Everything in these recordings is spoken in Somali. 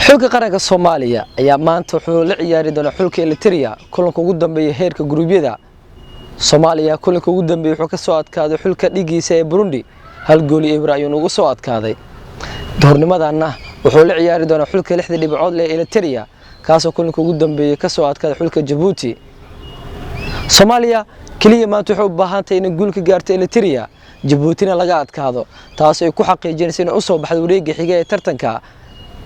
Xulka qaranka Soomaaliya ayaa maanta wuxuu la ciyaari doonaa xulka Eritrea kulanka ugu dambeeya heerka guruubyada. Soomaaliya kulanka ugu dambeeya wuxuu ka soo adkaaday xulka dhigiisa ee Burundi, 1-0 ayuu ugu soo adkaaday. Duhurnimadanna wuxuu la ciyaari doonaa xulka lixda dhibcood leh Eritrea, kaasoo kulanka ugu dambeeyay ka soo adkaaday xulka Jabuuti. Soomaaliya kaliya maanta waxay u baahan tahay inay guul ka gaarto Eritrea, Jabuutina laga adkaado, taas ay ku xaqiijinayso inay u soo baxdo wareegga xiga ee tartanka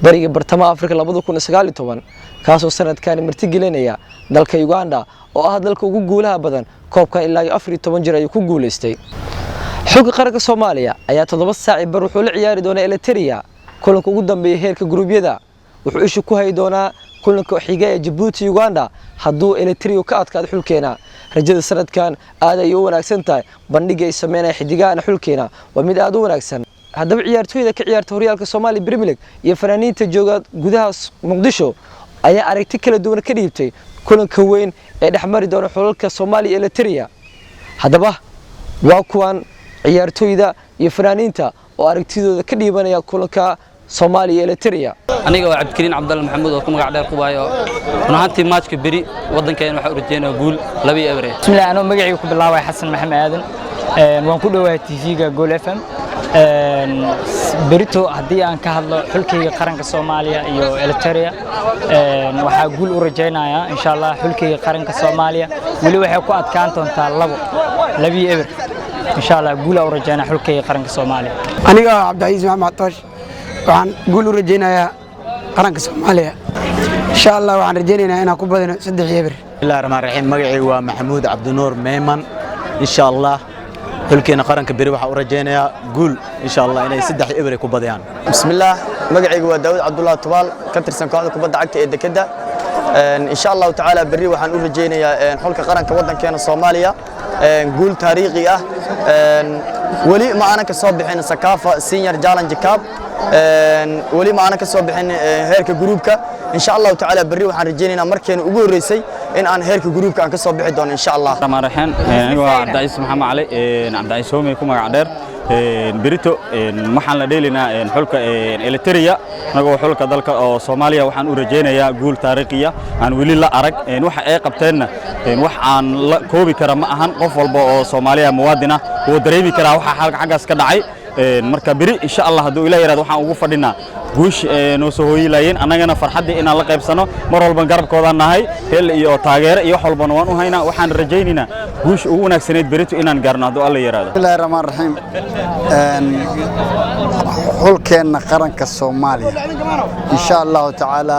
Bariga Bartamaha Afrika 2019, kaasoo sanadkan martigelinaya dalka Uganda oo ah dalka ugu guulaha badan koobkan. Ilaa iyo 14 jir ayuu ku guuleystay. Xulka qaranka Soomaaliya ayaa 7:15 wuxuu la ciyaari doonaa Eritrea kulanka ugu dambeeya heerka guruubyada. Wuxuu isha ku hayi doonaa kulanka xiga ee Jabuuti Uganda. Hadduu Eritrea ka adkaado xulkeena, rajada sanadkan aad ay u wanaagsan tahay. Bandhiga ay sameynaya xidigahana xulkeena waa mid aad u wanaagsan. Haddaba ciyaartooyda ka ciyaarta horyaalka Soomaaliya Premier League iyo fanaaniinta jooga gudaha Muqdisho ayaa aragti kala duwan ka dhiibtay kulanka weyn ee dhexmari doona xulalka Soomaaliya iyo Eritrea. Haddaba waa kuwan ciyaartooyda iyo fanaaniinta oo aragtidooda ka dhiibanaya kulanka Soomaaliya iyo Eritrea. Aniga waa Cabdikariin Cabdalle Maxamuud oo ku magac dheer Qubaayo. Run ahaantii matchka beri waddankeena waxaa u rajeynaya guul 2-0. Bismillah, anoo magacayga ku bilaabay Xasan Maxamed Aadan, waan ku dhowahay TV-ga Gool FM. Berito haddii aan ka hadlo xulkayga qaranka Soomaaliya iyo Eritrea, waxaa guul u rajaynayaa insha Allah xulkayga qaranka Soomaaliya. Weli waxay ku adkaan doontaa 2-0 insha Allah. Guul u rajaynaya xulkayga qaranka Soomaaliya. Aniga Cabdicasiis Maxamed Catoosh, waxaan guul u rajaynayaa qaranka Soomaaliya insha Allah. Waxaan rajaynaynaa inaan ku badino 3-0. Bismillahi raxmaan raxiim. Magacaygu waa Maxamuud Cabdinuur Meeman. Insha Allah xulkeena qaranka beri waxaa u rajaynayaa guul insha Allah, inay 3-0 ku badiyaan. Bismillaah, magacaygu waa Daawud Cabdullahi Tubaal, ka tirsan kooxda kubadda cagta ee Dekedda. Insha Allahu tacaala berri waxaan u rajaynayaa xulka qaranka waddankeena Soomaaliya guul taariikhi ah. Weli ma aanan ka soo bixin CECAFA Senior Challenge Cup, weli ma aanan ka soo bixin heerka gruubka. Insha Allahu tacaala berri waxaan rajaynaynaa markeena ugu horreysay in aan heerka gruubka aan ka soo bixi doono insha Allah. Raxmaan raxiim. Aniga waa Cabdicasiis Maxamed Cali, Cabdicasiis Hoomey ku magac dheer. Berito waxaan la dheelinaa xulka Eritrea. Anagoo xulka dalka oo Soomaaliya waxaan u rajaynayaa guul taariikhiya aan weli la arag. Waxa ay qabteenna wax aan la koobi kara ma ahan. Qof walba oo Soomaaliya muwaadin ah wuu dareemi karaa waxa xaggaas ka dhacay. Marka beri insha Allah hadduu Ilaah yiraahdo waxaan ugu fadhinaa guush noo soo hooyi laayeen, annagana farxaddii inaan la qaybsano. Mar walban garabkoodaan nahay, hel iyo taageero iyo wax walbana waan u haynaa. Waxaan rajaynaynaa guush ugu wanaagsaneyd berito inaan gaarno hadduu Alla yiraahdo. Bismillahi raxmaan raxiim. Xulkeenna qaranka Soomaaliya insha Allahu tacaala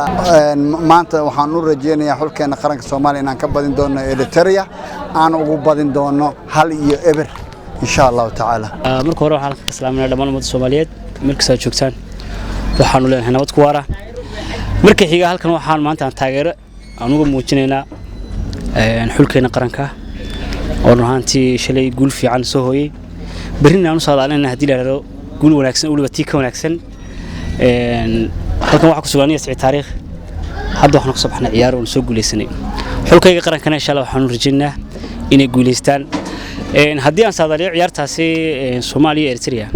maanta waxaan u rajeynayaa xulkeenna qaranka Soomaaliya inaan ka badin doono Eritrea, aan ugu badin doono 1-0 insha Allahu tacaala. Marka hore waxaan ka salaaminaa dhammaan ummadda Soomaaliyeed meel kastoo aad joogtaan. Waxaanu leenahay nabad ku waara. Marka xiga, halkan waxaan maanta aan taageero aan uga muujinaynaa xulkeena qaranka oo run ahaantii shalay guul fiican soo hooyey, berrina aan u saadaalinayna haddii la yidhahdo guul wanaagsan, weliba tii ka wanaagsan. Halkan waxaa ku sugan aniga Siciid Taariikh. Hadda waxaan kasoo baxnay ciyaar oon soo guuleysanay. Xulkayga qarankana insha Allah waxaanu rajaynaynaa inay guuleystaan. Haddii aan saadaaliyo ciyaartaasi Soomaaliya iyo Eritrea,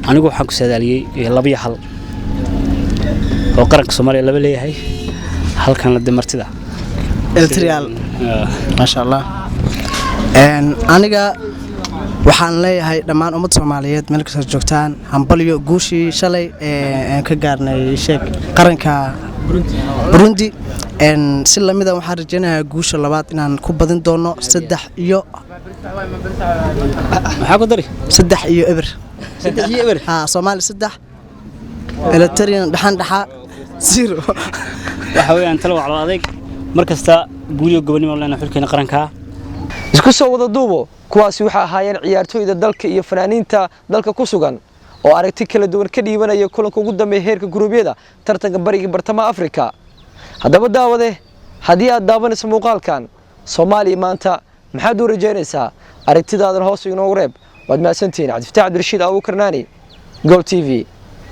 anigu waxaan ku saadaaliyey 2-1 oo qaranka Soomaaliya laba leeyahay, halkan de martida. Eritrea, maasha Allah. Aniga waxaan leeyahay dhammaan ummadda Soomaaliyeed meel kastoo joogtaan hambalyo guushii shalay ee aan ka gaarnay sheeg qaranka Burundi. Si lamida waxaan rajaynayaa guusha labaad inaan ku badin doono saddex iyo Maxaa ku dari? 3-0. 3-0. Haa, Soomaali saddex, Eritrean dhaxan dhaxa zero. Waxa weeyaan talo waclo adeeg mar kasta guuliyo gobonimo leenahay xulkeena qaranka. Isku soo wada duubo, kuwaasi waxay ahaayeen ciyaartooyda dalka iyo fanaaniinta dalka ku sugan oo aragti kala duwan ka dhiibanaya kulanka ugu dambeeya heerka guruubyada tartanka Bariga Bartamaha Afrika. Haddaba daawade, haddii aad daawanayso muuqaalkan, Soomaaliya maanta maxaad u rajaynaysaa? Aragtidaadan hoos inoogu reeb. Waad mahadsantihiin. Cabdifataax Cabdirashiid Abuukarnaani, Gool TV.